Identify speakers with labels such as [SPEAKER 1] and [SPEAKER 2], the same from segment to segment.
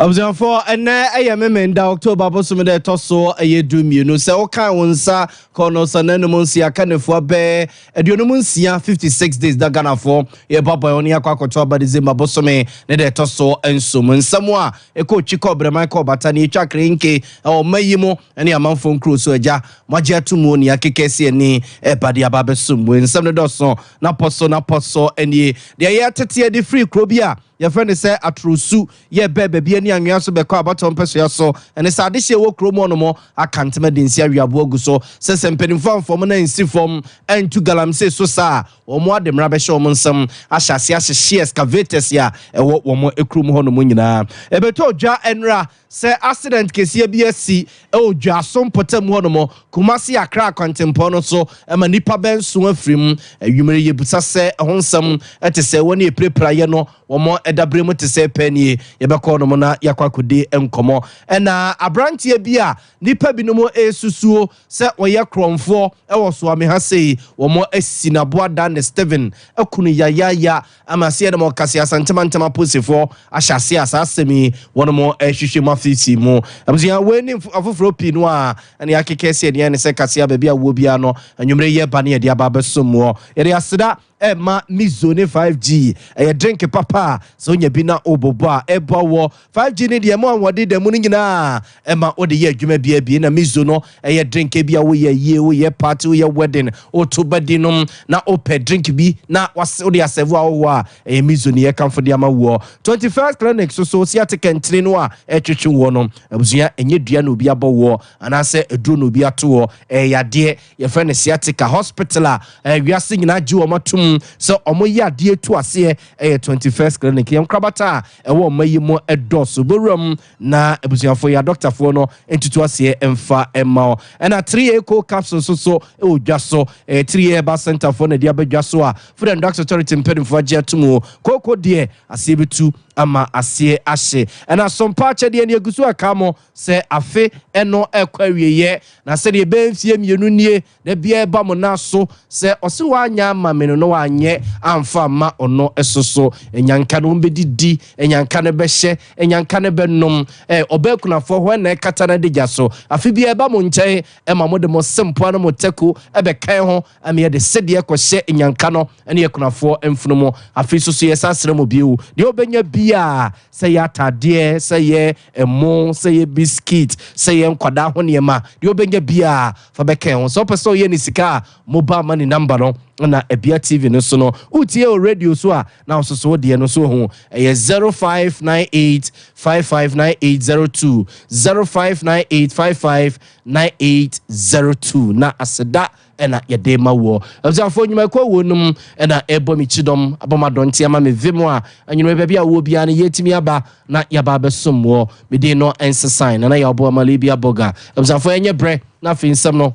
[SPEAKER 1] Abusuafoɔ, ɛnɛ ɛyɛ Memenda, October bosom dɛ ɛtɔ so ɛyɛ 12. Sɛ wokan wo nsa kɔ no sɛ nanum nsia kanefoɔ bɛɛ 56, 56 days da Ghanafoɔ yɛbabɔ ɛho ne yɛakɔ akɔtɔ aba December bosome ne dɛ ɛtɔ so nsom. Nsɛm a ɛkɔ twi kɔ brɛman kɔ bata ne yɛtwa krenke ɛwɔ mma yi mu ne amanfoɔ nkuro so agya moagye ato mu ne akeka si ani ɛba de aba bɛsom mu. Nsɛm no dɔso na pɔ so na pɔ so nie. Deɛ yɛteteɛ de firi kuro bi a yɛfrɛ no sɛ Atorosu yɛ bɛɛ baabi ani anwea so bɛkɔ abatɔ mpɛsoa so ɛne sɛ adehyeɛ wɔ kurom hɔ nom aka ntoma de nsi aweaboa gu so sɛ mpanimfoɔ amfam no ansi fam antu galamsey so saa a, wɔn ade mmara bɛhyɛ wɔn nsam ahyɛ ase ahyehye excavators a ɛwɔ wɔn kurom hɔ nom nyinaa. Ɛbɛtɔ dwa nnra sɛ accident kɛseɛ bi asi ɛwɔ Dwaso mpɔtam hɔ nom, Kumasi Akra kwantempɔn no so, ɛma nipa bɛnso afiri mu. Awumere yɛbusa sɛ ɛho nsɛm ɛte sɛ wɔne ɛpirapiraeɛ no wɔn ɛdabere mu te sɛ pɛ nie. Yɛbɛkɔ nom na yɛakɔ akɔdi nkɔmmɔ. Ɛna aberanteɛ bi a nipa binom ɛresusuo sɛ ɔyɛ korɔmfoɔ ɛwɔ Soame ha sei, wɔn asi n'aboa dan ne Steven akunu yayaya ama seɛ dɛm ɔkase. Asantemantam apolisifoɔ ahyɛ ase a saa asɛm yi wɔn ɛrehwehwɛ mu afeesi mu. Abusua, wei ne afoforɔ pii no a ɛne akeka sɛ ɛdeɛ ne sɛ kaseɛ baabi a wɔ biara no, anwummerɛ yɛ ba ne yɛde aba abɛsom wɔ. Yɛde aseda ɛma Mizo ne 5G. Ɛyɛ drink papa a sɛ wonya bi na wobobɔ a ɛboa wɔ 5G ne deɛ mu ahoɔden da mu no nyinaa ɛma wode yɛ adwuma bia bie. Na Mizo no ɛyɛ drink bi a woyɛ yie, woyɛ party, woyɛ wedding, woto badi nom na wopɛ drink bi na wode asɛvo a wowɔ a, ɛyɛ Mizo ne yɛkamfo de ama woɔ. 21st Clinic so so si ate kɛntene no a ɛtwetwe wɔ no. Abusua, ɛnyɛ dua na obi abɔ woɔ anaasɛ aduro na obi ato wɔ, ɛyɛ adeɛ yɛfrɛ no sciatica. Hospital a wiase nyinaa gye wɔn atom sɛ ɔmo yɛ adeɛ tu aseɛ ɛyɛ 21st Clinic. Yɛn nkorabata a ɛwɔ ɔma yi mu ɛdɔɔso bɛwura na abusuafoɔ yɛ adɔktafoɔ no ntutu aseɛ mfa ɛma wo. Ɛna 3A co capsule nso so ɛwɔ dwa so. Ɛyɛ 3A Herbal Center foɔ na ɛde aba dwa so a Food and Drugs Authority mpanimfoɔ agye atom o. Kooko deɛ aseɛ bɛtu ama aseɛ ahye. Ɛna sompa akyɛdeɛ ne egu so aka mo sɛ afe ɛno ɛkɔ awieyɛ na sɛdeɛ ɛbɛyɛ mfie 2 nie da bia ɛba mo na so sɛ ɔse wanyɛ ama me no na wanyɛ amfa ama ɔno ɛso so ɛnyanka no wɔmbɛdidi, ɛnyanka no bɛhyɛ, ɛnyanka no bɛnom. Ɔbaa kunafoɔ hɔ ɛna ɛkata no de gya so. Afe bia ɛba mo nkyɛn ɛma mode mo sempoa no mo tɛko ɛbɛkan ho ama yɛde sɛdeɛ kɔhyɛ ɛnyanka no ɛne akunafoɔ mfono mu. Afei so so yɛsa srɛ mo bio, deɛ wobɛnya bia, sɛ yɛ atadeɛ, sɛ yɛ ɛmo, sɛ yɛ biscuit, sɛ yɛ nkwadaa ho nneɛma, deɛ wobɛnya bia fa bɛkɛn ho. Sɛ wopɛ sɛ ɔyɛ ne sika a, mobile money number no na Abia TV no so no, wotie wɔ radio so a, na wo soso deɛ no so ho ɛyɛ 0598 559802, 0598 559802. Na aseda ɛna yɛde ma woɔ. Abusuafoɔ, nnwumakuo wɔ nom ɛna ɛbɔ me kyidɔm abɔmadɔnte ama me vim a anwummerɛ baabi a wɔ biara no yɛtumi aba na yɛaba abɛsom wɔ. Medin no ɛnsesan nana yɛ ɔboa ma Libia Boga. Abusuafoɔ, ɛnyɛ berɛ na afei nsɛm no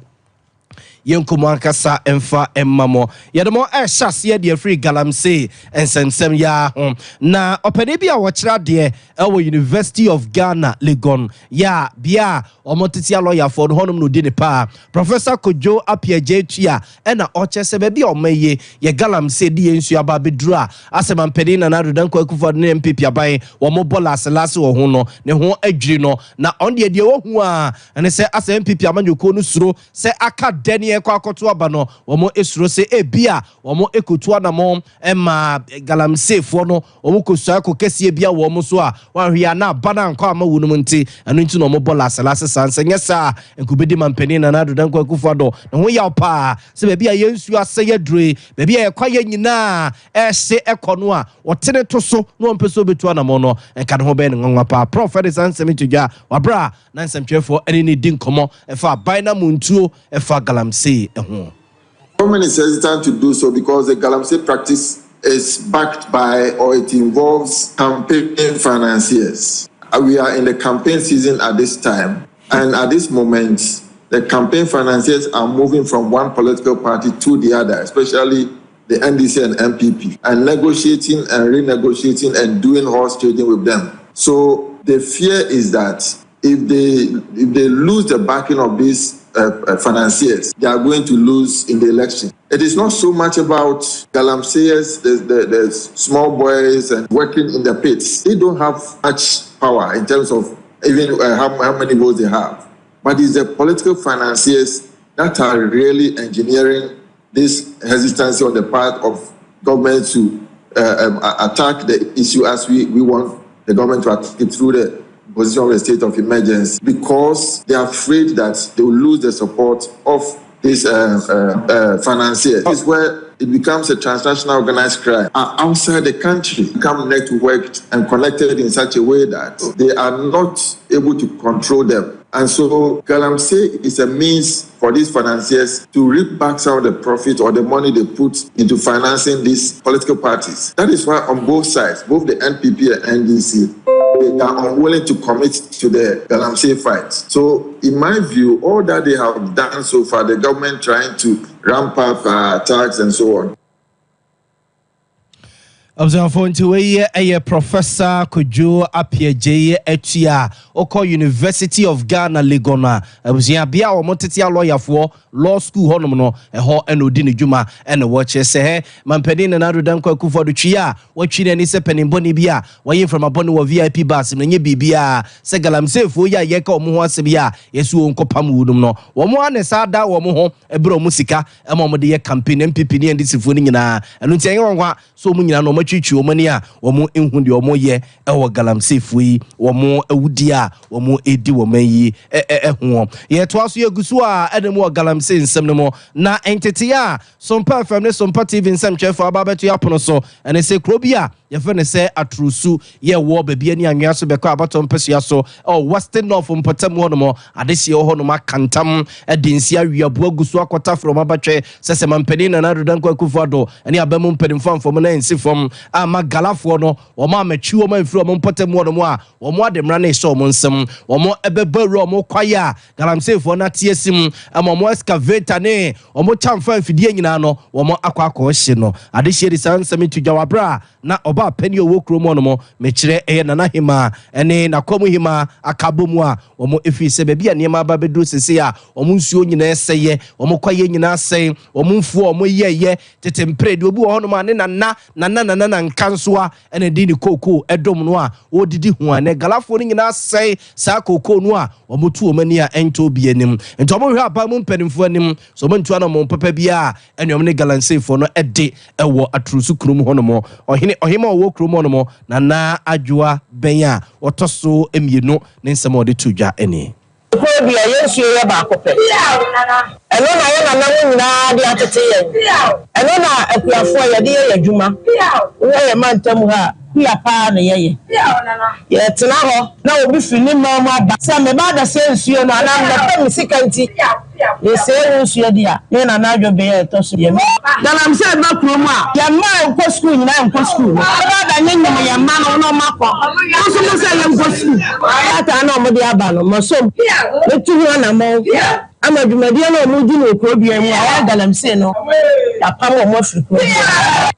[SPEAKER 1] yɛnkɔmmɔ ankasa mfa mma mo. Yɛde mo ɛhyɛ aseɛ deɛ firi galamsey nsɛmsɛm yaa ho. Na ɔpanin bi a wɔkyerɛ adeɛ ɛwɔ University of Ghana, Legon, yɛ a bea a wɔn tete alɔyafoɔ no hɔnom na odi ne paa, Professor Kojo Appiagyei Atua, ɛna ɔkyerɛ sɛ baabi a ɔma yie yɛ galamsey de yɛn nsuo aba abɛduru a asɛm ampanin Nana Addo Dankwa Akufo-Addo ne NPP aban wɔn bɔ laaselaase wɔ ho no ne ho adwiri no. Na ɔno deɛ wɔhu a ɛne sɛ asɛ NPP amanyɔkuo no suro sɛ aka dɛneɛ kɔ akɔto aba no, wɔn esuro sɛ ebi a wɔn ekotu anamɔ ɛma galamseyfoɔ no wɔn kosua kɔ kɛseɛ bi a wɔn so a wɔahwɛ a na aba na ankɔ ama wɔn mu. Nti ɛno nti na wɔn bɔ laselase saa nsɛ nyɛ saa nkubedi ma mpanin Nana Addo Dankwa Akufo-Addo ne ho yaw paa sɛ baabi a yɛn nsuo asɛ yɛ duro yi, baabi a yɛkɔ yɛ nyinaa ɛhyɛ ɛkɔ no a wɔtene to so na wɔn mpɛ sɛ obetu anamɔ no, nka ne ho bɛyɛ ne nwanwa paa. Prof ɛde saa nsɛm to dwa wabra a na nsɛmtwerɛfoɔ ɛne ne di nkɔmɔ ɛfa aban na mu ntuo ɛfa galamsey ɛho.
[SPEAKER 2] Government is hesitant to do so because the galamsey practice is backed by or it involves campaign financiers. We are in the campaign season at this time, and at this moment, the campaign financiers are moving from one political party to the other, especially the NDC and NPP, and negotiating and renegotiating and doing horse trading with them. So the fear is that if they lose the backing of these financiers, they are going to lose in the election. It is not so much about galamseyers, the small boys and working in the pits. They don't have much power in terms of even how many votes they have. But it's the political financiers that are really engineering this hesitancy on the part of government to attack the issue as we want the government to attack it through the position of a state of emergency, because they are afraid that they will lose the support of these financiers. This is where it becomes a transnational organized crime. Outside the country, become networked and connected in such a way that they are not able to control them. And so galamsey is a means for these financiers to reap back some of the profit or the money they put into financing these political parties. That is why on both sides, both the NPP and NDC, they are unwilling to commit to the galamsey fight. So in my view, all that they have done so far, the government trying to ramp up attacks and so on.
[SPEAKER 1] Abusuafo, nti wei yɛ Professor Kojo Appiagyei Atua, ɔkɔ University of Ghana, Legon a abusua bea a wɔn tete alɔyafoɔ law school hɔnom no, ɛhɔ ɛna odi ne dwuma. Ɛna wɔkyerɛ sɛ hɛ mampanin Nana Addo Dankwa Akufo-Addo twi a wɔtwi n'ani sɛ paninbɔne bi a wɔyɛ mframabɔne wɔ VIP bus mu na nye biribiara sɛ galamseyfoɔ yi a yɛka wɔn ho asɛm yi a yɛsi wɔn nkɔpam wɔn no, wɔn a ne saa da wɔn ho ɛbrɛ wɔn sika ɛma wɔn de yɛ campaign, NPP ne NDC foɔ no nyinaa. Ɛno nti ɛnyɛ wɔn kwa so wɔn nyinaa na wɔn atwitwi wɔn ani a wɔn ehu deɛ wɔn yɛ ɛwɔ galamseyfoɔ yi wɔn awudi a wɔn edi wɔn yi ɛ ɛho. Yɛtoa so, yɛgu so a ɛna mu wɔ galamsey nsɛm no mu, na ntete a Sompa FM ne Sompa TV nsɛmtwerɛfoɔ aba abɛto yɛ apono so ɛne sɛ kuro bi a yɛfrɛ no sɛ Atorosu, yɛwɔ baabi ani anwea so bɛkɔ abatɔ mpɛsua so ɛwɔ Western North mpɔtam hɔnom, adehyeɛ wɔ hɔnom akantam de nsi awiaboa gu so akɔta frɛ ɔma batwɛ sɛ mampanin Nana Addo Dankwa Akufo-Addo ne aba mu mpanimfoɔ amfam no ansi fam ama galafoɔ no wɔn a mɛtwi wɔn amfiri wɔn mpɔtam hɔnom a, wɔn ade mmara no ɛhyɛ wɔn nsam, wɔn ɛbɛbɔ awura wɔn kwaeɛ a galamseyfoɔ no ate asim ama wɔn excavator ne wɔn kyamfa mfidie nyinaa no wɔn akɔ akɔhye no. Adehyeɛ de saa nsɛm to dwa wɔ a na ɔbaa panyin a ɔwɔ kurom hɔnom, mekyerɛ ɛyɛ Nana Hema ɛne nakɔm Hema akabɔ mu a wɔn efiri sɛ baabi a nneɛma aba bɛduru sese a wɔn nsuo nyinaa sɛyɛ, wɔn kwaeɛ nyinaa sɛe, wɔn mfuo a wɔn yɛyɛ tete mpere deɛ, obi wɔ hɔnom a ne nana nana nana na nka nso a ɛna de ne kookoo ɛdɔm no a wɔredidi ho a ne galafoɔ no nyinaa sɛe saa kookoo no a wɔn tu wɔn ani a ɛntɔ obi anim. Nti wɔn hwɛ aban mu mpanimfoɔ anim so wɔn ntu anam papa bi a ɛne wɔn ne galamseyfoɔ no ɛde ɛwɔ Aturusu kurom hɔnom. Ɔhene ɔhema a ɔwɔ kurom hɔnom, Nana Adwoa Bɛn a ɔtɔ so mmienu, ne nsɛm a ɔde to dwa ɛne.
[SPEAKER 3] Kuro bi a yɛn nsuo yɛ baako pɛ, ɛno na yɛn nananom nyinaa de atete yɛn, ɛno na akuafoɔ yɛde yɛ yɛn adwuma. Woyɛ yɛn mantam ha a, kua paa na yɛyɛ. Yɛtena hɔ na obi firi ne man mu aba sɛ meba abɛsɛ nsuo no anaa mmɛpɛ me sika, nti yɛsɛe wo nsuo di a, ne Nana Adwo bɛyɛ ɛtɔ so yɛ. Galamsey ba kurom a, yɛn mma a nkɔ sukuu nyinaa nkɔ sukuu no, ɛba da nye nyim yɛn mma no na ɔmo akɔ nso mo sɛ yɛn nkɔ sukuu. Krataa na ɔmo de aba no, mɔsom metu ho anammɔn ama dwumadie no a ɔmo di no wɔ kuro bia mu a wɔyɛ galamsey no, yɛapam ɔmo afiri kuro bia.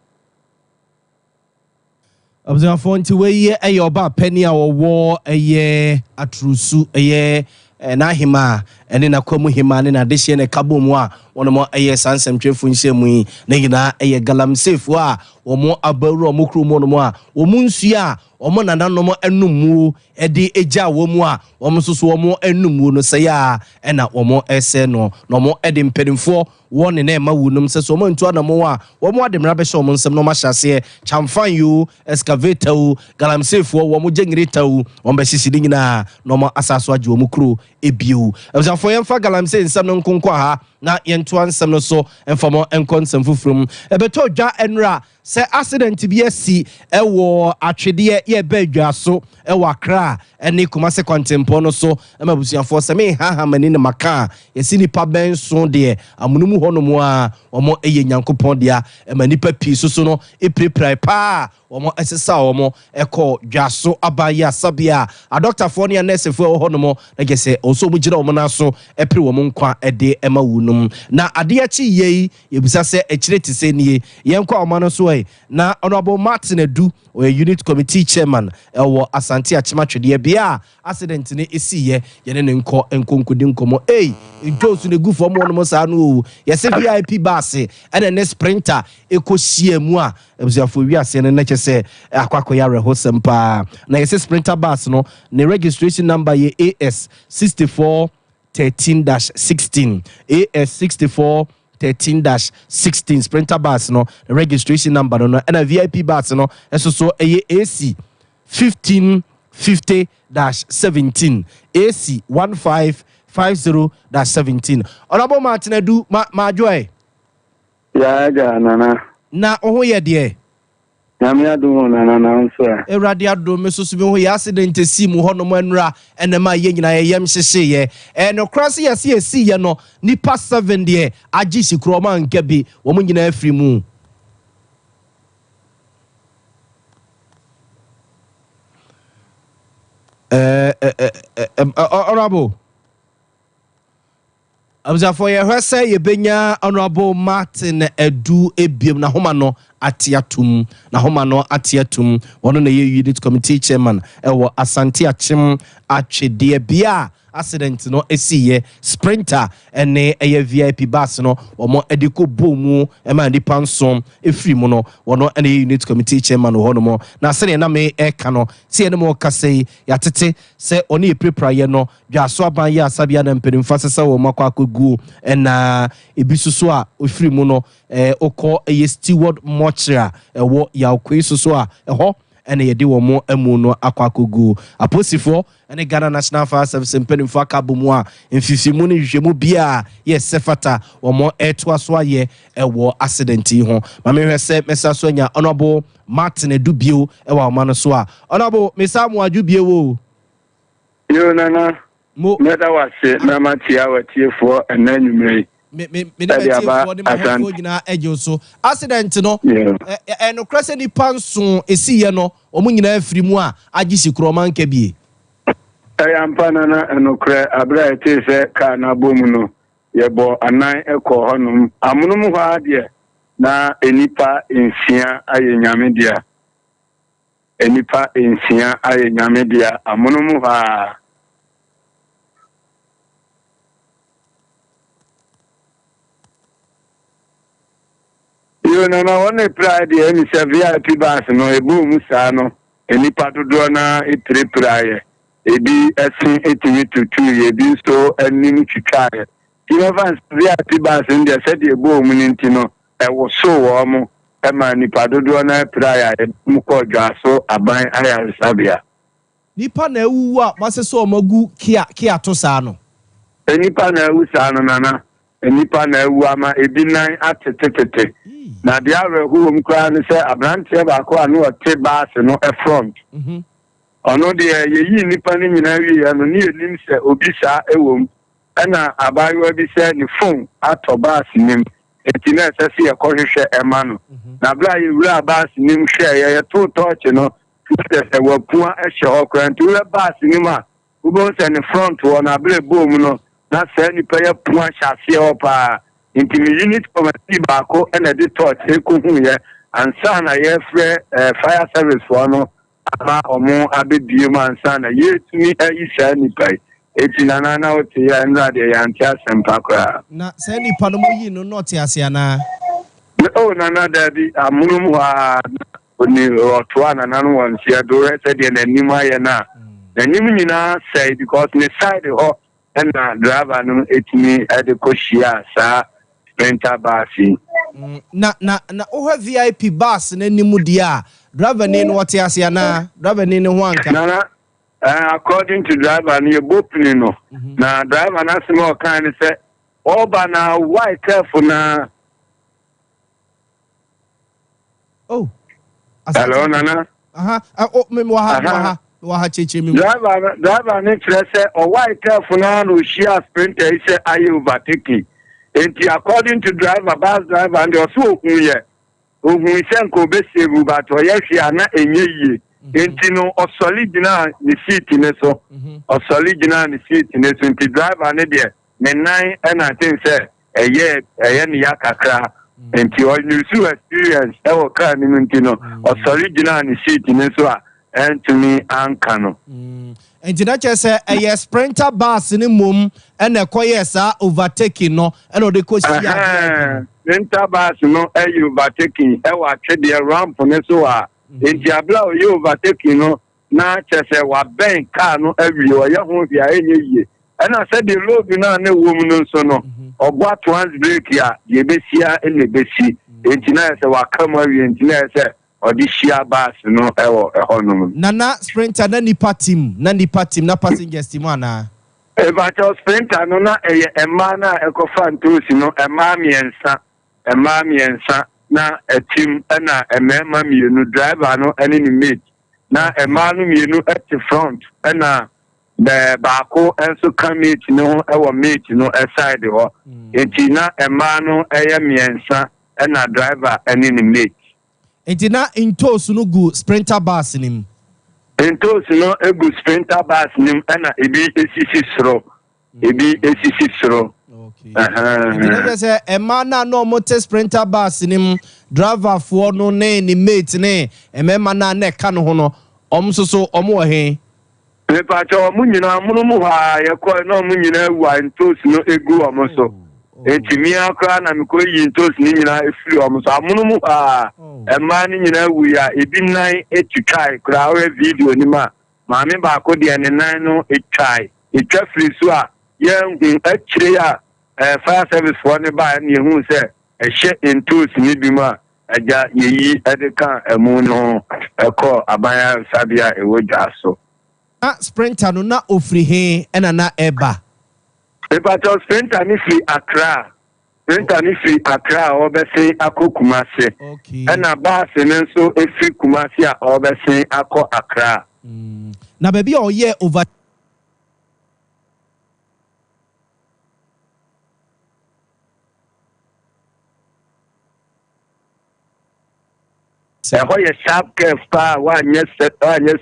[SPEAKER 1] Abusuafoɔ, nti wei ɛyɛ ɔbaa panyin a wɔwɔ ɛyɛ Aturusu, ɛyɛ n'ahema ɛne n'akwamu hema ne n'adehyeɛ na ɛka bɔ mu a wɔn ɛyɛ saa nsɛmtwerɛfoɔ nhyia mu yi ne nyinaa ɛyɛ galamseyfoɔ a wɔn abawura wɔn kurom hɔnom a wɔn nsuo a wɔn nananom anum mu ɛde agya wɔn mu a wɔn nso so wɔn anum mu no sɛe a ɛna wɔn ɛsɛ no, na wɔn ɛde mpanimfoɔ wɔn ne na ɛma wunom sɛ wɔn ntu anamɔ a, wɔn ade mmara bɛhyɛ wɔn nsam na wɔn ahyɛ aseɛ kyamfan yi o, excavator o, galamseyfoɔ wɔn generator o, wɔn bɛhyehyɛ ne nyinaa na wɔn asa so agye wɔn kuro ebio. Abusuafoɔ, yɛmfa galamsey nsɛm no nkonko ha na yɛntoa nsɛm no so mfamɔ nkɔ nsɛm foforɔ mu. Ɛbɛtɔ dwa nnora sɛ accident bi asi ɛwɔ atwedeɛ yɛbɛ adwa so ɛwɔ Accra ɛne Kumase kwantempɔn no so. Ɛma abusuafoɔ, sɛ mehaha m'ani ne maka a, yɛsi nipa bɛn so deɛ amonomu hɔnom a wɔn ɛyɛ Nyankopɔn dea, ɛma nipa pii soso no epirapira paa. Wɔn ɛsesa wɔn ɛkɔ dwa so abayɛ asabea a adɔktafoɔ ne anɛɛsefoɔ ɛwɔ hɔnom na kyɛ sɛ ɔnso wɔn gyina wɔn nan so ɛpere wɔn nkwa ɛde ɛma wunom. Na adeɛ akyi yie yi, yɛbisa sɛ akyire te sɛ nie. Yɛnkɔ ɔma no so ɛ na Honourable Martin Adu, ɔyɛ unit committee chairman ɛwɔ Asante Akyem Atwedeɛ. Bea a accident no siiɛ, yɛne no nkɔ nkɔ nkɔdi nkɔmmɔ. Ei, ntoosu no egu fam hɔnom saa no o. Yɛse VIP bus ɛna ne Sprinter ɛkɔ hyia mu a, abusuafoɔ wiaseɛ no na kyɛ sɛ akɔ akɔyɛ awerɛhosɛm paa. Na yɛse Sprinter bus no, ne registration number yɛ AS 64 13 dash 16, AS 64 13 dash 16, Sprinter bus no registration number no, ɛna VIP bus no ɛso so ɛyɛ AC 15 50 dash 17, AC 1550 dash 17. Honourable Martin Adu, ma maadwoɛ.
[SPEAKER 4] Yaaga, Nana.
[SPEAKER 1] Na wo ho yɛ deɛ?
[SPEAKER 4] Nyame adom o, Nana, na nso ɛ?
[SPEAKER 1] Awurade adom, me soso me ho yɛ. Accident si mu hɔnom anura ɛnam a yɛn nyinaa yɛyam hyehyeeɛ. Ɛyɛ nokorɛ sɛ yɛse yɛsiiɛ no, nipa seven deɛ agye si korɔ, ɔmo anka bi, wɔn nyinaa afiri mu. Ɛɛ ɛɛ ɛɛ honourable, abusuafoɔ, yɛhwɛ sɛ yɛbɛnya Honourable Martin Adu ebiem n'ahoma no ate atum, n'ahoma no ate atum. Wɔn na yɛ unit committee chairman ɛwɔ Asante Akyem Atwedeɛ bea a accident no esiiɛ, Sprinter ɛne ɛyɛ VIP bus no wɔn ɛde kɔ bɔ mu ɛma nipa 7 efiri mu no. Wɔn ɛna yɛ unit committee chairman wɔ hɔnom. Na sɛdeɛ nam ɛka no, sɛ yɛn mo kasa yi, yɛatete sɛ ɔne yɛ pirapira yɛ no Dwaso aban yɛ asabea na mpanimfoɔ asesa wɔn akɔ akɔguo, ɛna ebi soso a ofiri mu no ɔkɔ ɛyɛ Steward Mortuary a ɛwɔ Yawkoe soso a ɛhɔ ɛna yɛde wɔn amu no akɔ akɔguo. Apolisifoɔ ɛne Ghana National Fire Service mpanimfoɔ aka abɔ mu a mfifimu ne nhwehwɛmu bia yɛ sɛ fata wɔn ɛtoa so ayɛ ɛwɔ accident yi ho. Maame, hwɛ sɛ mɛsa so anya Honourable Martin Adu bio ɛwɔ ahoma no so a. Honourable, mesa mo adwo bio o.
[SPEAKER 4] Yo, Nana.
[SPEAKER 1] Mo.
[SPEAKER 4] Mɛda wase na matia watiefoɔ ɛnɛ anwummerɛ yi.
[SPEAKER 1] Me me me ne
[SPEAKER 4] Ɛde aba
[SPEAKER 1] matiefoɔ ne mahɔfoɔ
[SPEAKER 4] Asante.
[SPEAKER 1] nyinaa agye wo so. Accident no, ɛnokorɛ sɛ nipa 7 esiiɛ no, wɔn nyinaa afiri mu a agye si korɔ ɔman nka bie?
[SPEAKER 4] Ɛyɛ ampa, Nana, ɛnokorɛ. Aberɛ a yɛtee sɛ kaa no abɔ mu no, yɛbɔ anan kɔɔ hɔnom. Amonom hɔ ara deɛ, na nnipa 6 ayɛ Nyame dea. Nnipa 6 ayɛ Nyame dea amonom hɔ ara. Yo, Nana, wɔn na epirae deɛ, ɛmi sɛ VIP bus no ebɔɔ mu saa no, nnipa dodoɔ na epirapiraeɛ. Ebi ɛse etumi tutuiɛ, ebi nso anim twitwaeɛ. Nti mɛfa no sɛ VIP bus no deɛ, sɛdeɛ ɛbɔɔ mu no nti no, ɛwosoo wɔn mo ɛma nnipa dodoɔ na epiraeɛ a yɛde mu kɔɔ Dwaso aban ayaresabea.
[SPEAKER 1] Nipa na awuwu a masɛ sɛ ɔmo agu kia kia to saa no?
[SPEAKER 4] Nnipa na awu saa no, Nana. Nnipa na awu ama ebi nan atetetete. Na deɛ awerɛho wɔ mu koraa ne sɛ aberanteɛ baako a ne ɔte bus no front, ɔno deɛ, yɛyii nnipa no nyinaa wieɛ no, ne yɛnim sɛ obi saa wɔ mu. Ɛna abaayewa bi sɛ ne phone atɔ bus nim, enti na ɛsɛ sɛ yɛkɔhwehwɛ ɛma no. Na berɛ a yɛwuraa bus nim hwɛeɛ, yɛtoo tɔɔkye no, na kyerɛ sɛ wapua hyɛ hɔ koraa. Nti wohwɛ bus nim a, wobɛhu sɛ ne front hɔ no, aberɛ ɛbɔɔ mu no, na saa nnipa yi apua hyɛ aseɛ hɔ paa. Nti me unit committee baako ɛna ɛde torch ɛkɔhuiɛ ansa na yɛfrɛ fire service foɔ no ama ɔmo abɛbie mu ansa na yɛtumi ayi saa nnipa yi. Eti Nana, na wote yɛ nnora deɛ, yɛante asɛmpa koraa.
[SPEAKER 1] Na saa nipa no mo yi no na ɔte ase anaa?
[SPEAKER 4] Oh, Nana, daabi. Amonom hɔ a na oni ɔtoa Nana no wɔ nseɛ do. Hwɛ sɛdeɛ n'anim ayɛ no a, n'anim nyinaa sɛe because ne side hɔ ɛna driver no etumi ɛde kɔ hyia saa Sprinter bus yi.
[SPEAKER 1] Na wohwɛ VIP bus n'anim deɛ a, driver ni no ɔte ase anaa? Driver ni ne ho anka?
[SPEAKER 4] Nana, according to driver no, yɛbɔ pini no na driver no asɛm a ɔkan ne sɛ ɔba na why careful na.
[SPEAKER 1] Oh.
[SPEAKER 4] Hello, Nana.
[SPEAKER 1] Aha, oh, me wɔ ha, me wɔ ha, me wɔ ha, kyerɛkyerɛ mi mu.
[SPEAKER 4] Driver no kyerɛ sɛ ɔwae careful na na ohyia Sprinter yi sɛ ayɛ overtaking. Nti according to driver, bus driver no deɛ, ɔso ohun yɛ ohun sɛ nka obɛsave, but ɔyɛ hwee a na ɛnyɛ yie. Nti no ɔsɔre gyinaa ne seat ne so, ɔsɔre gyinaa ne seat ne so. Nti driver no deɛ, ne nan ɛna ten sɛ ɛyɛ ne ya kakra, nti ɔnuse experience ɛwɔ car no mu, nti no ɔsɔre gyinaa ne seat ne so a. antumi anka no.
[SPEAKER 1] Nti na kyerɛ sɛ ɛyɛ Sprinter bus no mmom ɛna ɛkɔyɛɛ saa overtaking no ɛna ɔde kɔ hyia VIP no.
[SPEAKER 4] Sprinter bus no ɛyɛ overtaking ɛwɔ atwedeɛ ramp no so a, nti abere a ɔyɛ overtaking no na kyerɛ sɛ wabɛn kaa no awie, ɔyɛ ho hwee a ɛnyɛ yie. Ɛna sɛdeɛ load no a na ɛwɔ mu no nso no, ɔbɔ atoans brake a, deɛ ɛbɛsia na ɛbɛsi. Nti na yɛ sɛ waka mu awie, nti na yɛ sɛ ɔde hyia bus no ɛwɔ ɛhɔnom.
[SPEAKER 1] Na na Sprinter na nipa tim, na nipa tim, na passengers tim anaa?
[SPEAKER 4] Ebakyɛw, Sprinter no na ɛyɛ mmaa no a ɛkɔfa ntoosi no, mmaa mmiɛnsa na ɛtim, ɛna mmarima mmienu, driver no ɛne ne mate. Na mmaa no mmienu ɛte front, ɛna bɛɛ baako nso ka mate no ho ɛwɔ mate no ɛside hɔ. Nti na mmaa no ɛyɛ mmiɛnsa, ɛna driver ɛne ne mate.
[SPEAKER 1] Nti na ntoosi no gu Sprinter bus no mu?
[SPEAKER 4] Ntoosi no egu Sprinter bus no mu, ɛna ebi esisi soro, ebi esisi soro.
[SPEAKER 1] Nti na kyerɛ sɛ mmaa no a na wɔn te Sprinter bus no mu, driverfoɔ no ne ne mate ne mmarima no a na ɛka ne ho no, wɔn nso so wɔn wɔ he?
[SPEAKER 4] Mepakyɛ, ɔmo nyinaa mono mu hɔ a yɛkɔɛ na ɔmo nyinaa awu a ntoosi no egu ɔmo so. Eti mmea koraa na mekɔ yi ntoosi no nyinaa efiri ɔmo so amono mu hɔ a mmaa no nyinaa wu a ebi nan etwitwae koraa. Ɔyɛ video nim a, maame baako deɛ ne nan no etwae, etwa firi so a yɛnhu akyire a fire service foɔ ne baa ne yɛhu sɛ ɛhyɛ ntoosi no bi mu a agya yɛyi ɛde ka ɛmu no ho ɛkɔ aban ayaresabea a ɛwɔ dwa so.
[SPEAKER 1] Na Sprinter no na ofiri he ɛna na ɛba?
[SPEAKER 4] Mepakyɛw, Sprinter ne firi Accra. Sprinter ne firi Accra a ɔbɛsen akɔ Kumase. Ɛna baase no nso efiri Kumase a ɔbɛsen akɔ Accra.
[SPEAKER 1] Na baabi a ɔyɛ over
[SPEAKER 4] Ɛhɔ yɛ sharp curve paa a woanyɛ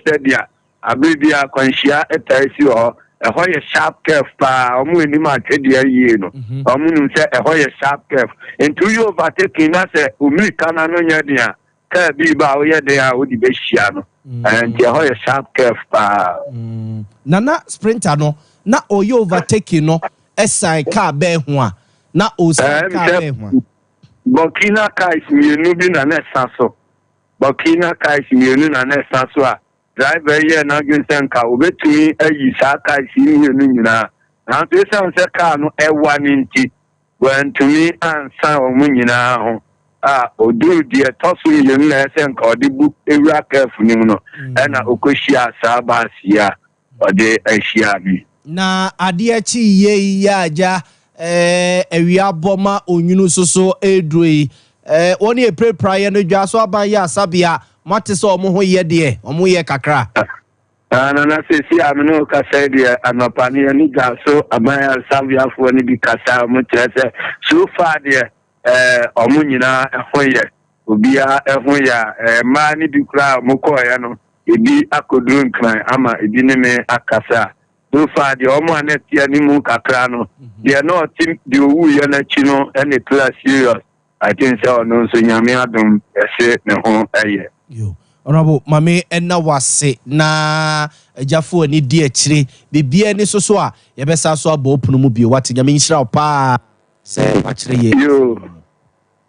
[SPEAKER 4] steady a, abere bi a akwanhyia ɛtaa si wɔ hɔ. Ɛhɔ yɛ sharp curve paa. Ɔmo anim atwedeɛ yie no, ɔmo nim sɛ ɛhɔ yɛ sharp curve, nti woyɛ overtaking na sɛ omirika no ano nyɛ den a, kaa bi ba a woyɛ den a wode bɛhyia no. Nti ɛhɔ yɛ sharp curve paa.
[SPEAKER 1] Na na Sprinter no na ɔyɛ overtaking no ɛsan kaa bɛɛ ho a na ɔsan kaa bɛɛ ho a?
[SPEAKER 4] Burkina cars mmienu bi na na ɛsa so. Burkina cars mmienu na na ɛsa so a driver yɛ n'adwene sɛ nka obetumi ayi saa cars yi mmienu nyinaa, nanso esiane sɛ kaa no ɛwa ne nti, wɔntumi ansa wɔn nyinaa ho a oduru deɛ ɛtɔ so mmienu na ɛsɛ nka ɔde bu ewura curve no mu no, ɛna okohyia saa baasi yi a ɔde ahyia mi.
[SPEAKER 1] Na adeɛ kyi yie yi yɛ agya awia bɔ ma onwunu soso eduro yi, wɔn yɛ pirapira yɛ no dwa so aban yɛ asabea moate sɛ ɔmo ho yɛ deɛ ɔmo yɛ kakra?
[SPEAKER 4] Nana, sesi a me ne wo kasa yi deɛ, anɔpa no yɛne dwa so aban asabiafoɔ no bi kasa a, ɔmo kyerɛ sɛ so far deɛ ɔmo nyinaa ɛho yɛ, obiara ɛho yɛ a mmaa no bi koraa a ɔmo kɔɔeɛ no, ebi akɔduru Nkran ama ebi ne me akasa. So far deɛ, ɔmo a na ɛte anim kakra no deɛ, na ɔte deɛ owuiɛ n'akyi no ɛne kla serious. I think sɛ ɔno nso Nyame adom ɛse ne ho ɛyɛ.
[SPEAKER 1] Yo, Honorable, maame ɛna wase na agyafo ani di akyire biribiara ni so so a yɛbɛsa so abɔ opono mu bio. Wate? Nyame nhyira wo paa sɛ wakyerɛ yɛ.
[SPEAKER 4] Yo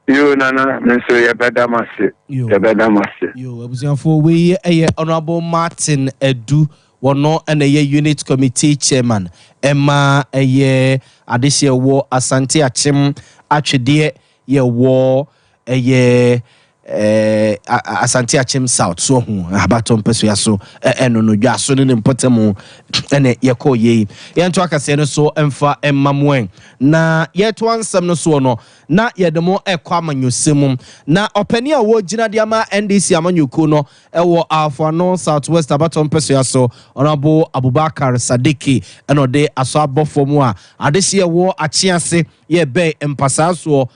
[SPEAKER 4] yo, Nana, me nso yɛbɛda mo ase. Yɛbɛda mo ase.
[SPEAKER 1] Yo, abusuafoɔ, wei ɛyɛ Honorable Martin Adu. Wɔno ɛna ɛyɛ unit committee chairman ɛma ɛyɛ adehyeɛ wɔ Asante Akyem Atwedeɛ yɛwɔ ɛyɛ Asante Akyem South so ho abatɔ mpɛsoa so ɛno no dwa so ne ne mpɔtam ɛne yɛkɔɔ yei. Yɛnto akaseɛ no so mfa mma mo na yɛto ansɛm no soɔ no na yɛde mo ɛkɔ amanyɔsɛm mu. Na ɔpanin a wɔgyina de ama NDC amanyɔkuo no ɛwɔ Ahafo South West abatɔ mpɛsoa so, Honorable Abubakar Sadiki, ɛna ɔde asɔ abɔfoɔ mu a adehyeɛ wɔ Akyease. yɛ bɛn mpasaa soɔ.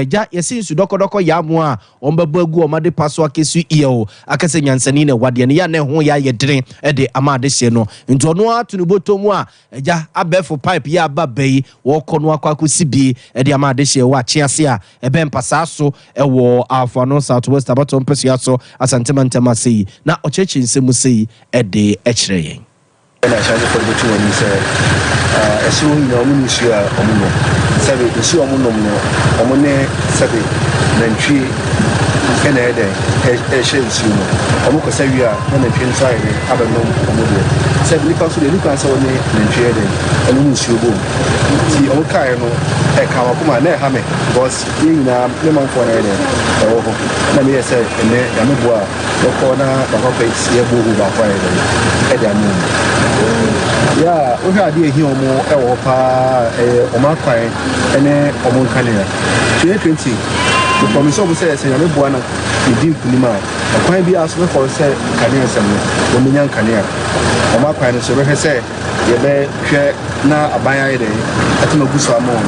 [SPEAKER 1] Gya yɛsi nsu dɔkɔdɔkɔ yɛ amoa a wɔn bɛbɔ agu wɔn ade pa so akɛsu yɛ o akɛsɛ nyansani na ɛwadeɛ no yɛ na ɛho yɛ ayɛ dene ɛde ama adehyeɛ no. Nti ɔno ato ne bɔtɔ mu a, agya, abɛɛfo pipe yɛ aba bɛyi wɔkɔ no akɔ akɔsi bie ɛde ama adehyeɛ wɔ akye ase a ɛbɛn mpasaa so ɛwɔ Afoano South West abatɔ mpɛsua so, Asantema ntɛm ase yi, na ɔkyerɛkyerɛ nsɛm mu sɛ yi ɛde ɛkyerɛ yɛn.
[SPEAKER 5] Ɛna ahyɛnsefoɔ de bɛto wɔn anim sɛ ɛsoro hɔ nyinaa wɔn ne nsuo a wɔn nom, sɛbe nsuo a wɔn nom no, wɔn ne sɛbe nantwie ɛna ɛyɛ dɛ ɛhyɛ nsuo no. Wɔn kɔsa wie a, na nantwie nso ayɛ dɛ abɛnom wɔn deɛ. Sɛbe nipa nso deɛ, nipa sɛ wɔne nantwie yɛ dɛ ɛnom nsuo bom. Nti wɔn kaeɛ no, ɛka wɔn akoma na ɛha me because yɛn nyinaa ne manfoɔ na ɛyɛ dɛ ɛwɔ hɔ. Na meyɛ sɛ ɛnɛ Nyame boa a, bɛkɔ na baako akɔ yɛ borehole baako ayɛ dɛ ɛde ama mu. Yɛ a wohwɛ adeɛ ehia wɔn ɛwɔ hɔ paa, ɛyɛ wɔn akwan ɛne wɔn nkanea. 2020 me promise wɔn sɛ Nyame boa na yɛdi nkunim a, ɛkwan biara so bɛkɔ sɛ nkanea nsɛm no, wɔn bɛnya nkanea. Wɔn akwan no so, yɛbɛhwɛ sɛ yɛbɛhwɛ na aban ayɛ dɛ ɛtɛm agu so ama wɔn,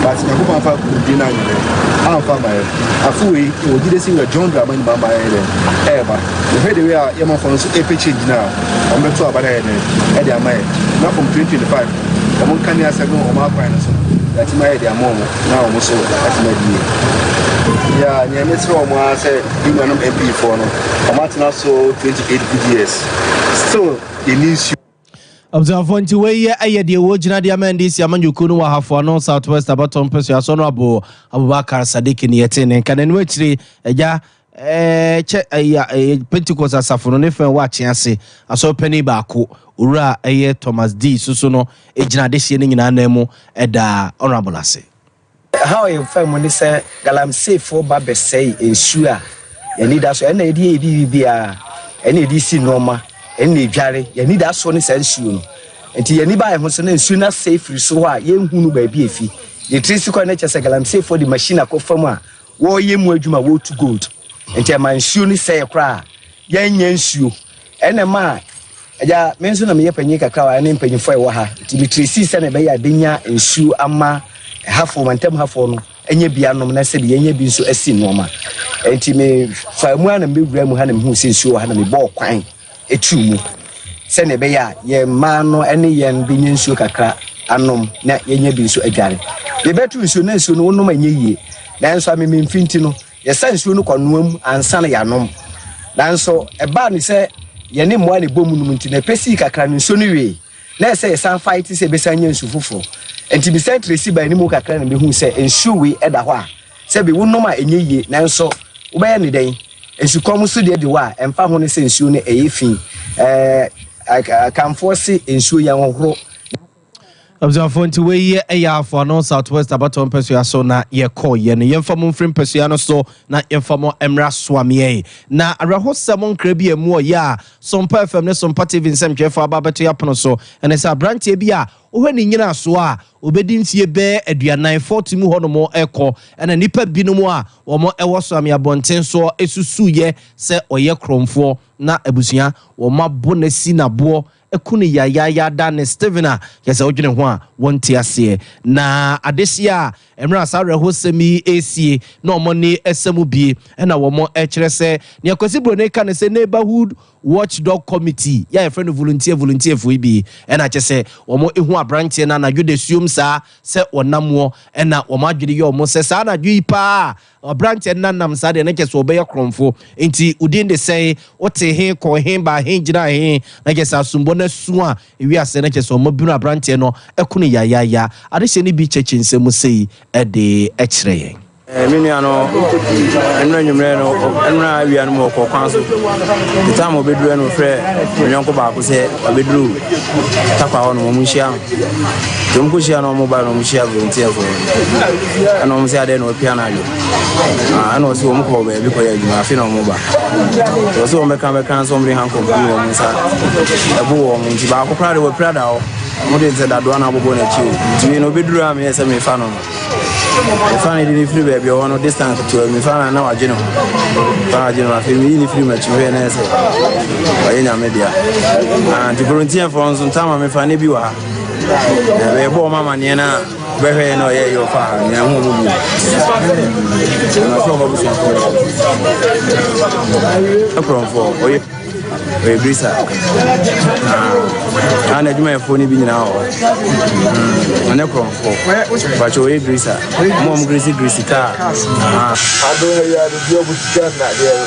[SPEAKER 5] but Nyankopɔn afa nkunimdie no anyɛ dɛ amfa ama yɛ. Afo wei wɔ gyide sɛ wura John Dramani Mahama ayɛ dɛ ɛɛba. Yɛhwɛ de wei a yɛmanfoɔ no nso ɛpɛ change no a, wɔn bɛto aba no ayɛ dɛ ɛde ama yɛ, na from 2025 wɔn nkanea sɛm no, wɔn akwan no so no, yɛatumi ayɛ de ama wɔn na wɔn nso atumi adi yie. Yɛ nea mesrɛ wɔn ara sɛ yɛn nuanom MP foɔ no, wɔn atena so 28 good years, still yɛni nsuo.
[SPEAKER 1] Abusuafoɔ, nti wei yɛ ɛyɛ deɛ wɔgyina de ama NDC amanyɔkuo no wɔ Ahafoano South West abatɔ mpɛsua so no, abo Abubakar Sadiki ne yɛte ne nka. N'anim akyire, agya, kyɛ ɛyɛ Pentecost asafo no ne fɛn wɔ akye ase asɔre panin baako, owura ɛyɛ Thomas D soso no gyina adehyeɛ no nyinaa nan mu ɛda honorable ase.
[SPEAKER 6] Haw a yɛfa mu ne sɛ galamseyfoɔ ba bɛsɛe nsuo a yɛn ani da so. Ɛna yɛde yɛ biribiara, ɛna yɛde si nneɛma, ɛna edware. Yɛn ani da so ne saa nsuo no. Nti yɛn ani baa yɛn ho so na nsuo no asɛe firi soro hɔ a yɛnhunu baabi efi. Yɛtiri si kwan no kyerɛ sɛ galamseyfoɔ de machine akɔ fam a wɔreyɛ mu adwuma, wɔretu gold. Nti ɛma nsuo no sɛe koraa, yɛnnya nsuo. Ɛna ɛma agya, me nso na meyɛ panyin kakra wɔ ha ne mpanyinfoɔ a ɛwɔ ha. Nti metiri sii sɛnea ɛbɛyɛ a ɛbɛnya nsuo ama ɛhafoɔ, mantam hafoɔ no ɛnyɛ bi anom na sɛbi yɛnyɛ bi nso asi nneɛma. Nti me fa mu a na mebɛwura mu ha na mehu sɛ nsuo wɔ ha na mebɔɔ kwan etu mu sɛnea ɛbɛyɛ a yɛn mmaa no ne yɛn bɛnya nsuo kakra anom na yɛnya bi nso adware. Yɛbɛto nsuo na nsuo no wonom ɛnyɛ yie, nanso amememfi nti no yɛsa nsuo no kɔnoa mu ansa na yɛanom. Nanso ɛbaa ne sɛ yɛne mmoa na ɛbɔ mu nom nti na ɛpɛ sii kakra no nsuo no wee, na ɛsɛ yɛsan fight sɛ yɛbɛsan nya nsu foforɔ. Nti mesan tracy baa anim kakra na mehu sɛ nsuo wei ɛda hɔ a sɛbi wonom a ɛnyɛ yie, nanso wobɛyɛ ne dɛn? Nsukɔm so deɛ de wɔ a ɛmfa ho ne sɛ nsuo no ɛyɛ fi. Akanfoɔ se nsuo yɛn hohoro.
[SPEAKER 1] Abusuafoɔ, nti wei yɛ ɛyɛ Afoano South West abatɔ mpɛsua so na yɛkɔɔyɛ no. Yɛmfa mo mfiri mpɛsua no so na yɛmfa mo mmra soameɛ na awerɛhosɛm nkra bi a mu ɔyɛ a Sompa FM ne Sompa TV nsɛmtwerɛfoɔ aba abɛto yɛ apono so ɛne sɛ aberanteɛ bi a wohwɛ ne nyinasoɔ a obɛdi mfie bɛɛ 40, 40 mu hɔnom ɛkɔ, ɛna nnipa binom a wɔn ɛwɔ Soame abɔnten soɔ ɛsusuyɛ sɛ ɔyɛ korɔmfoɔ, na abusua wɔn abo no asi n'aboɔ ɛku no yayaaya da ne Steven a yɛ sɛ wodwene ho a wɔnte aseɛ. Na adehyeɛ a mmerɛ a saa awerɛhosɛm yi ɛresie na ɔmo ne ɛsɛ mu bie, ɛna wɔn ɛkyerɛ sɛ nea Kwasi Buroni ka ne sɛ Neighborhood Watchdog Committee yɛ a yɛfrɛ no volunteer foɔ yi bi, ɛna kyɛ sɛ wɔn ehu aberanteɛ no anadwo de suom saa sɛ wɔnam, ɛna wɔn adwene yɛ wɔn sɛ saa anadwo yi paa aberanteɛ no nanam saa deɛ ne kyɛ sɛ ɔbɛyɛ korɔmfo. Nti odin de sɛn, wote he, kɔ he, ba he, gyina he, na kyɛ sɛ asombɔ no asu a ewiase na kyɛ sɛ ɔmo binu aberanteɛ no ɛko no yayaaya. Adehyɛ no bi kyɛkyɛ nsɛm sei ɛde ɛkyerɛ yɛn.
[SPEAKER 7] Me nua no, nnura nwummerɛ no, nnura awia no mu, ɔkɔ kwan so. The time ɔbɛduru no, frɛ me yɔnko baako sɛ ɔbɛduru Takwa hɔ no, wɔn nhyia no. Nti wɔn kɔhyia no, wɔn ba no, wɔn hyia volunteerfoɔ, ɛna wɔn sɛ adeɛ na wɔapia no adwo, ɛna ɔsɛ wɔn kɔ baabi kɔyɛ adwuma, afei na wɔn ba. Nti ɔsɛ wɔn bɛka sɛ wɔn de handcuff bi wɔn nsa ɛbo wɔn. Nti baako koraa de wɔapira da hɔ, wɔn de sɛ dadoa na abobɔ n'akyi o. Nti wei no ɔbɛduru a, meyɛ sɛ mefa no, mefa no de ne firi baabi ɔwɔ no, distance ketewa bi, mefa no na wagye ne ho, fa no agye ne ho. Afei meyi ne firi m'akyi hwɛ na sɛ ɔyɛ Nyame dea. Nti volunteerfoɔ nso ntama mefa ne bi wɔ ha, yɛbɔ ɔma amanneɛ no a. Ɔbɛhwɛ yɛ na ɔyɛ yɛ ɔfa ha yɛn ho ɔmo bi. Ɛna ɔsɛ ɔmo abusuafoɔ ɛkorɔmfoɔ ɔyɛ ɔyɛ birisa. Na n'adwumayɛfoɔ no bi nyinaa wɔ hɔ. Ɔnyɛ korɔmfoɔ. Mpakyɛ ɔyɛ birisa. Ɔmo a ɔmo girisi girisi kaa.
[SPEAKER 4] Ado ha yi ara bi ɔmo twitwa nnadeɛ no.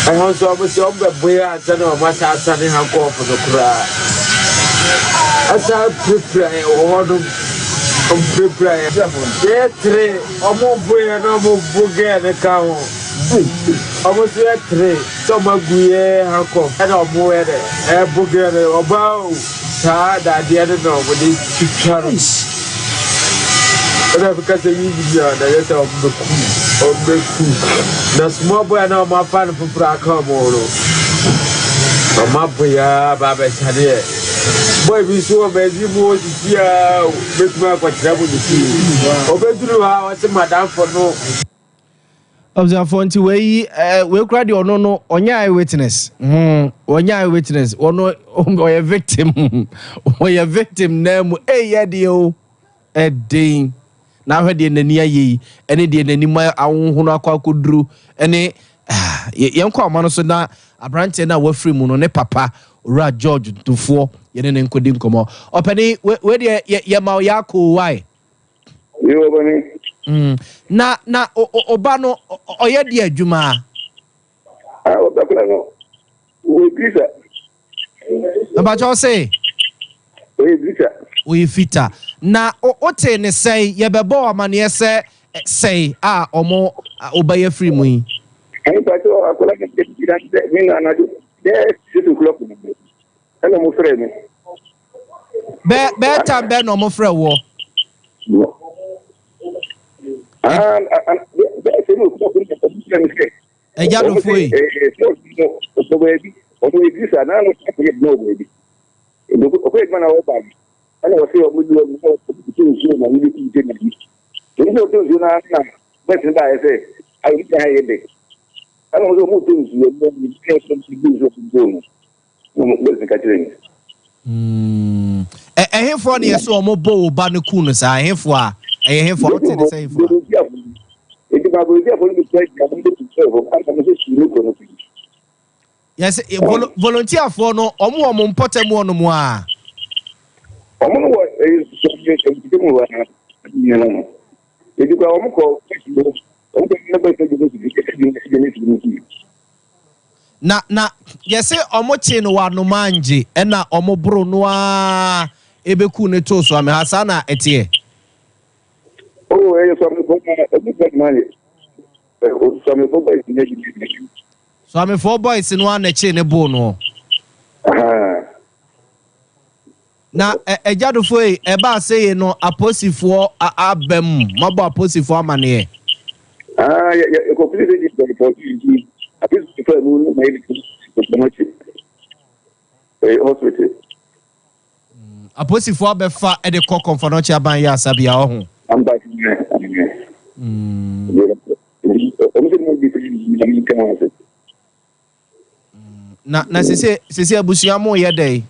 [SPEAKER 4] Ɛhɔ nso ɔmo sɛ ɔmo bɛbo yɛ ansa na ɔmo asan asane hankɔɔfo no koraa. Ɛsan pirapira yɛn wɔ hɔnom. Ɔmo pirapira yɛn. Yɛyɛ tere, ɔmo bo yɛn na ɔmo bo gɛɛ no ka ho. Ɔmo nso yɛ tere sɛ ɔmo agu yɛn hankɔɔf ɛna ɔmo yɛ dɛ ɛbo gɛɛ no ɔbaa o. Saa dadeɛ no na wɔde twitwa no. Ɛna meka sɛ yi nyini a na ɛyɛ sɛ wɔbɛku wɔbɛku na small boy na wɔn afa no foforɔ aka wɔn ho no wɔn abo ya ba abɛsane yɛ boy bi nso wɔ baabi mu wɔ sisi a bɛtumi akɔkyerɛ mo ne fie ɔbɛduru hɔ a ɔse madamfo no.
[SPEAKER 1] Abusuafoɔ nti wei ɛɛ eh, wei kura deɛ ɔno no ɔnyɛ eye witness hmm ɔnyɛ eye witness ɔno ɔyɛ victim ɔyɛ victim naa mu ɛyɛ deɛ o ɛden na ahwɛ deɛ n'ani ayɛ yi ɛne deɛ n'anim ahohono akɔ akɔduru ɛne ah, yɛn kɔ ama no so na aberanteɛ no a wafiri mu no ne papa owura George Ntofoɔ yɛne ne nkɔdi nkɔmmɔ ɔpɛni wei deɛ yɛma ɔyɛ akɔ wae.
[SPEAKER 8] Yo, ɔbɛni.
[SPEAKER 1] Mm. Na na ɔba no ɔyɛ deɛ adwuma.
[SPEAKER 8] Ah, ɔba kura no. Ɔyɛ grisa.
[SPEAKER 1] Mpakyɛ ɔse.
[SPEAKER 8] Ɔyɛ grisa.
[SPEAKER 1] Ɔyɛ fita. Na wote ne sɛe yɛbɛbɔ amaneɛ sɛ sɛe a ɔmo ɔba yɛ firi mu yi.
[SPEAKER 8] Mpakyɛ akɔla no sɛ me na anadwo bɛɛ 6 o'clock ɛna ɔmo frɛ me.
[SPEAKER 1] Bɛɛ bɛɛ tam bɛɛ na ɔmo frɛ woɔ. Ɛgya dofo yi. Mm. Ɛhefoɔ na yɛsɛ wɔn bɔ wo ba no ku no saa ɛhefoɔ a ɛyɛ hefoɔ wote ne sɛ hefoɔ yɛsɛ volunteerfoɔ no wɔn wɔ wɔn mpɔtam hɔ nom a.
[SPEAKER 8] Wɔn no wɔ mpɔtam hɔ a nyina no ebi kora wɔn kɔ wɔn kɔ ne bɛ sɛ gyina gyina.
[SPEAKER 1] Na na yɛse ɔmo kyee no wɔ Anomangye ɛna ɔmo boro no aa ebekuu no too Soame ha saa na ɛteɛ?
[SPEAKER 8] Oh ɛyɛ Soamefoɔ na ɔmo fɛ Anomangye Soamefoɔ boys no na.
[SPEAKER 1] Soamefoɔ boys no ara na ɛkyee no boo noɔ.
[SPEAKER 8] Ahaa.
[SPEAKER 1] Na agya dofo ei, ɛbaa seye no aposifoɔ aba mu, moabɔ aposifoɔ amaneɛ?
[SPEAKER 8] Ah, yɛ yɛ yɛkɔ police station kɔ report nti apolisifoɔ faa mu no ma yɛde kɔ akyi ɛyɛ hospital.
[SPEAKER 1] Aposifoɔ abɛfa de kɔ Kɔmfɔnɔkye aban yɛ asabea ɔho.
[SPEAKER 8] Ampa ɛɛ. Ɔmo sɛ mo di firi na mi nka ho ase.
[SPEAKER 1] Na na sese sese abusua mo yɛ dɛ.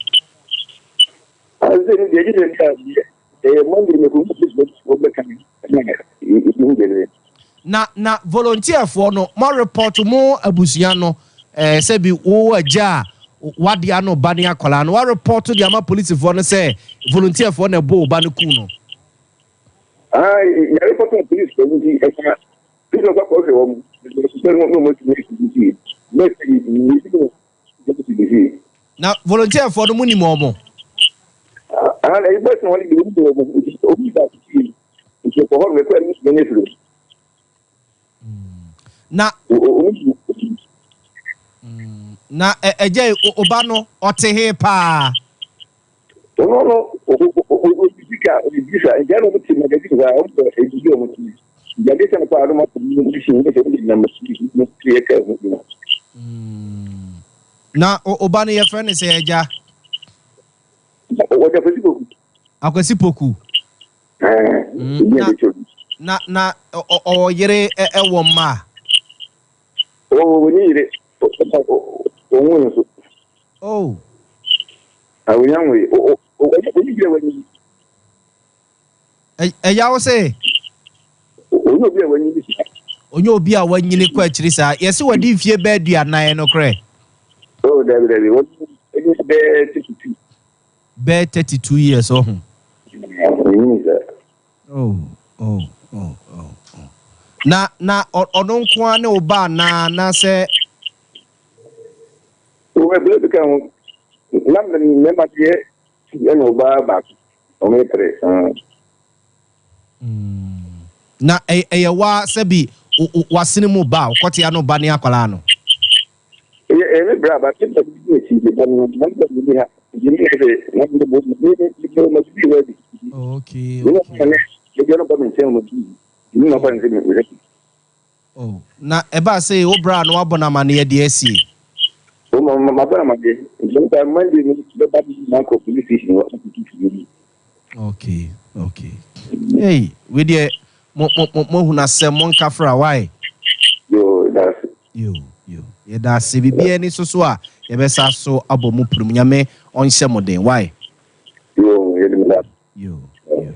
[SPEAKER 8] Ase ni deɛ gyina ni adeɛ ɛyɛ Monday na kò wɔn bɛ kan ɛna ebi ho deɛ.
[SPEAKER 1] Na na volunteer foɔ no mo report mo abusua no ɛɛ sɛbi wo agya a wade ano ba ne akwadaa no wa report de ama polisifoɔ no sɛ volunteer foɔ na ɛbɔ wo ba no ku no.
[SPEAKER 8] Ah yɛ report ma polisifoɔ no nti ɛka.
[SPEAKER 1] Na volunteerfoɔ no mo nim wɔn? Na na ɛgya yi ɔba no ɔte he paa.
[SPEAKER 8] Ɔno no ɔdi sika ɔdi sika nti ɛna ɔmo te magazine hɔ a ɔmo bɔ edidi ɔmo ti nti ade sɛ no kɔ a ɔmo akɔ mu ɔmo si ɔmo sɛ ɔmo de nam mo ti yɛ kɛ ho dwuma.
[SPEAKER 1] Na ɔba no yɛfrɛ no sɛ agya.
[SPEAKER 8] Wɔde Akwasi Poku.
[SPEAKER 1] Akwasi Poku.
[SPEAKER 8] Na
[SPEAKER 1] na na ɔwɔ yere ɛwɔ mma a.
[SPEAKER 8] Ɔwɔ ne yere ɔnwo no so.
[SPEAKER 1] Oh.
[SPEAKER 8] Awonya nwoe. Ɔnye yere wanyi.
[SPEAKER 1] Ɛya wo se?
[SPEAKER 8] Ɔnyɛ obi a wanyini saa.
[SPEAKER 1] Ɔnyɛ obi a wanyini kɔ akyiri saa. Yɛse wadi mfie bɛɛ 40 nokorɛ?
[SPEAKER 8] Oh, dabi dabi. Wadi bɛɛ 32.
[SPEAKER 1] Bɛɛ 32 years ɔho.
[SPEAKER 8] Ɔnyini saa.
[SPEAKER 1] Oh, oh, oh, oh, oh. Na na ɔno nko ara ne wo ba anaa anaasɛ?
[SPEAKER 8] Wɔ ɛbɛrɛ bi ka ho. Na mmarima deɛ ɛna ɔbaa baako. Wɔn yɛ tere.
[SPEAKER 1] Na ɛyɛ wa sɛbi wasene mu ba ɔkɔte ano ba ne akwadaa no.
[SPEAKER 8] Ɛyɛ ɛyɛ me bra ba me ba bi di akyi me ba no na me ba bi di ha nti me sɛ na me bɔ me me me ma bi wɔ bi.
[SPEAKER 1] Okay.
[SPEAKER 8] Me na me me bi no ba me nkyɛn mo bi. Me na ba nse me me.
[SPEAKER 1] Oh, na ɛbaa sɛ wo bra no wabɔ no amaneɛ deɛ asie.
[SPEAKER 8] O ma ma bɔ no amaneɛ. Nti me ba Monday no bɛba bi na akɔ police station hɔ akɔtu fie bi.
[SPEAKER 1] Okay, okay. Hey, we deɛ mo mo mo mo hunu asɛm mo nka fra why?
[SPEAKER 8] Yo, that's.
[SPEAKER 1] Yo, yo. Yɛda ase biribiara ani so so a yɛbɛsa so abɔ mo purum. Nyame ɔnhyɛ mo den why?
[SPEAKER 8] Yo, yɛde mo da.
[SPEAKER 1] Yo, yo.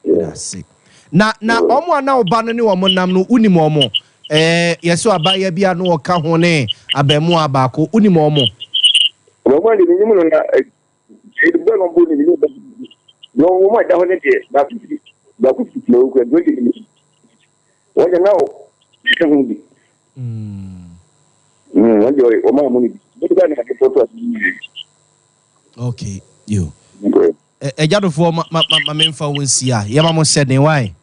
[SPEAKER 1] Yɛda ase. Na na wɔn a na ɔba no ne wɔn nam no, wonim wɔn? Ɛɛ, yɛsɛ abaayewa bi a na ɔka ho ne abarimaa baako, wonim wɔn?
[SPEAKER 8] Wɔn a deɛ menim no na ɛbɔ no bɔ ne menim ba na wɔn a ɛda hɔ no deɛ baako firi baako firi tena okura deɛ ɔde menim wɔn deɛ na ɔka ho bi. Wɔn deɛ wɔn a wɔn no bi. Wɔn deɛ na ade pɔtɔ ase.
[SPEAKER 1] Okay, yo. Agyadofoɔ ma ma ma memfa wo nsi a yɛma mo hyɛ den wae.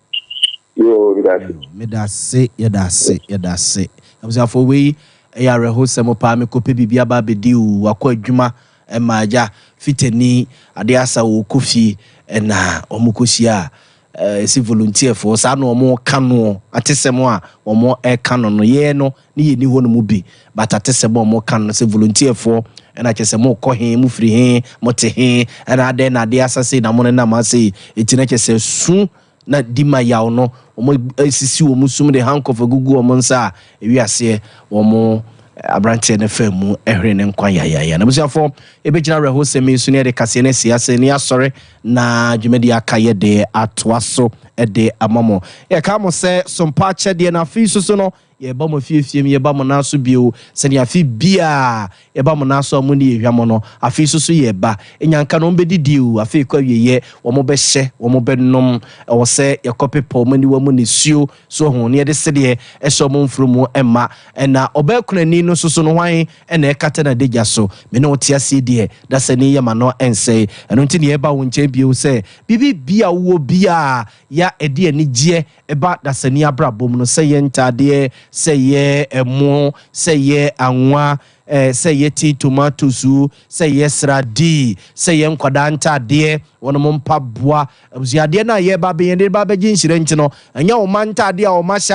[SPEAKER 8] Yoo meda ase.
[SPEAKER 1] Meda ase yɛda ase yɛda ase. Abusuafoɔ wei ɛyɛ awerɛhosɛm paa mekɔpɛ biribi aba abɛdi o wakɔ adwuma ɛma agya fitani adeɛ asa ɔɔkɔ fie ɛna wɔn kɔhyia a ɛsi volunteerfoɔ saa na wɔn ka noɔ atesɛm a wɔn ɛka no no yɛɛ no ne yɛnni hɔ no mu bi but atesɛm a wɔka no sɛ volunteerfoɔ ɛna kyerɛ sɛ mokɔ he mofiri he mote he ɛna adɛn na adeɛ asa sei na monenam ha sei ɛti na kyerɛ sɛ su na di ma yaw no wɔn asisi wɔn sum de handcuff agugu wɔn nsa a ɛwi aseɛ wɔn aberanteɛ no faa mu ɛhwere ne nkwa yayaya. Na abusuafoɔ ɛbɛgyina awerɛhosɛm yi so ne yɛde kaseɛ no asi ase ne yɛasɔre na dwumadi aka yɛde atoa so de ama mo. Yɛka mo sɛ sompa akyɛdeɛ no afei so so no Yɛreba mo afiefie mu, yɛreba mo nan so bio, sɛdeɛ afe biara yɛba mo nan so a monni yɛn hwammɔ no, afe yi nso so yɛreba. Nnyanka no, wɔbɛdidi o, afe rekɔ awieeɛ, wɔbɛhyɛ, wɔbɛnom. Ɛwɔ sɛ yɛkɔpepa wɔn aniwa mu nisuo, so ho, na yɛde sedeɛ hyɛ wɔn mforo mu ma. Ɛna ɔbaa kunani no nso so no, hwan na ɛkata n'adagya so? Me ne wo te aseɛ deɛ, dasani yɛ ma no nsɛe. Ɛno nti na yɛreba wo nkyɛn bio sɛ, biribi biara a wowɔ biara, ya ɛde anigyeɛ Ɛba dasani abrabɔ mu no, sɛ ɛyɛ ntaadeɛ, sɛ ɛyɛ ɛmo, sɛ ɛyɛ anwa, sɛ ɛyɛ tin tomatoes o, sɛ ɛyɛ sradii, sɛ ɛyɛ nkwadaa ntaadeɛ, wɔnom mpaboa, abusua adeɛ no a yɛreba abɛyɛ de ba abɛgye nhyira nti no, ɛnyɛ wo mma ntaadeɛ a wɔn ahyɛ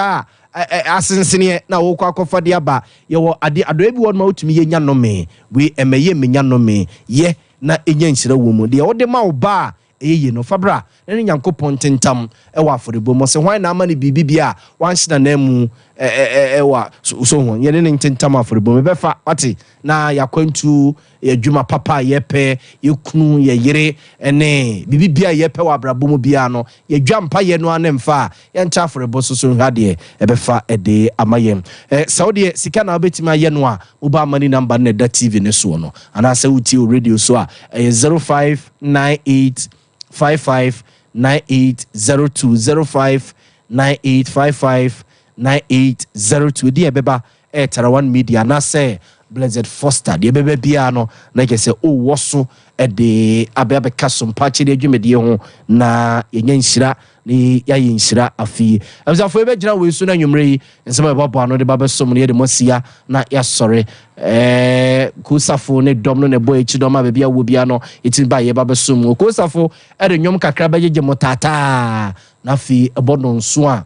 [SPEAKER 1] a asenseneɛ na wokɔ akɔfa de aba. Yɛwɔ adeɛ, adɔeɛ bi wɔ hɔ nom a wotumi yɛ nya nnome. Wei ɛmmɛyɛ mmɛnya nnome. Yɛ na ɛnya nhyira wɔ mu. Deɛ wode ma wo ba a, Ɛyɛ yie no, fa bra na ne Nyankopɔn ntentam wɔ afɔrebɔ mu. Ɔse, Hwan na ama no biribi bi a wanhyɛ n'ananmu wɔ so ho? Yɛne no ntentam afɔrebɔ mu. Ɛbɛfa, wate, na yɛakwantuo, yɛ adwuma papa a yɛpɛ, yɛ kunu, yɛ yere, ne biribi biara a yɛpɛ wɔ abrabɔ mu biara no, yɛdwa mpaeɛ no ara ne mfa a, yɛnkyɛ afɔrebɔ so so nhwɛ adeɛ ɛbɛfa de ama yɛn. Sɛ wo deɛ sika na wobɛtumi ayɛ no a, mobile money number no na ɛda TV no soɔ no, anaasɛ wotie wɔ radio so a, ɛyɛ 0598 55 9802, 0598 55 9802. Ɛdeɛ ɛbɛba ɛyɛ Tarawan Media anaasɛ Blessed Foster. Deɛ ɛbɛba biara no, na kyerɛ sɛ ɔwɔ so de abɛ abɛka so mpakyɛdeɛ dwumadie ho na yɛnya nhyira na yɛayɛ nhyira afe yi. Abusuafoɔ yɛbɛgyina wei so na anwummerɛ yi nsɛm a yɛbɛbɔ ano de ba bɛsom no yɛde mo asia na yɛasɔre. Ɛɛ Kosafo ne dɔm no na ɛbɔ akyi dɔm a baabi a wɔ biara no yɛtumi ba yɛba bɛsom mu. Kosafo de nnwom kakra bɛgyegye mo taataa na afei ɛbɔ nonso a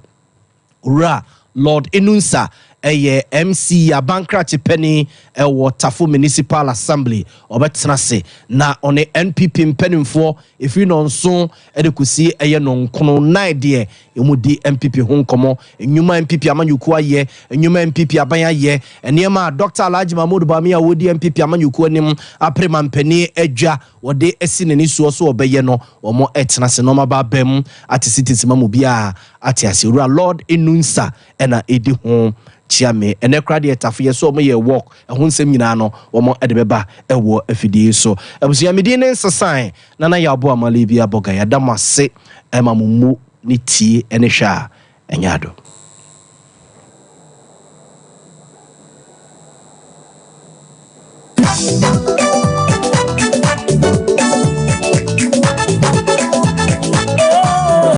[SPEAKER 1] Owura Lord Enunsa ɛyɛ MC abankrakye panin ɛwɔ Tafo Municipal Assembly. Ɔbɛtena ase na ɔne NPP mpanimfoɔ ɛfiri nɔnso ɛde kɔsi ɛyɛ nɔnkono nan deɛ ɛmu di NPP ho nkɔmmɔ, nnwuma NPP amanyɔkuo ayɛ, nnwuma NPP aban ayɛ, nneɛma a Dr. Alhaji Mahmood Bawumia a wɔdi NPP amanyɔkuo anim apere mampanin adwa wɔde asi n'ani soɔ so ɔbɛyɛ no. Wɔn ɛtena ase na wɔn aba aba mu atesitesi ma mu biara ate ase. Owura Lord Enunsa ɛna ɛdi ho kyiame. Ɛnɛ kora deɛ, Tafo yɛ so wɔn yɛ walk, ɛho nsɛm nyinaa no wɔn ɛde bɛba ɛwɔ afidie so. Abusua, medin ne nsesan Nana yɛ abo amale bi abɔga. Yɛda mo ase ɛma mo mu ne tie ɛne hwɛ a ɛnyɛ ado.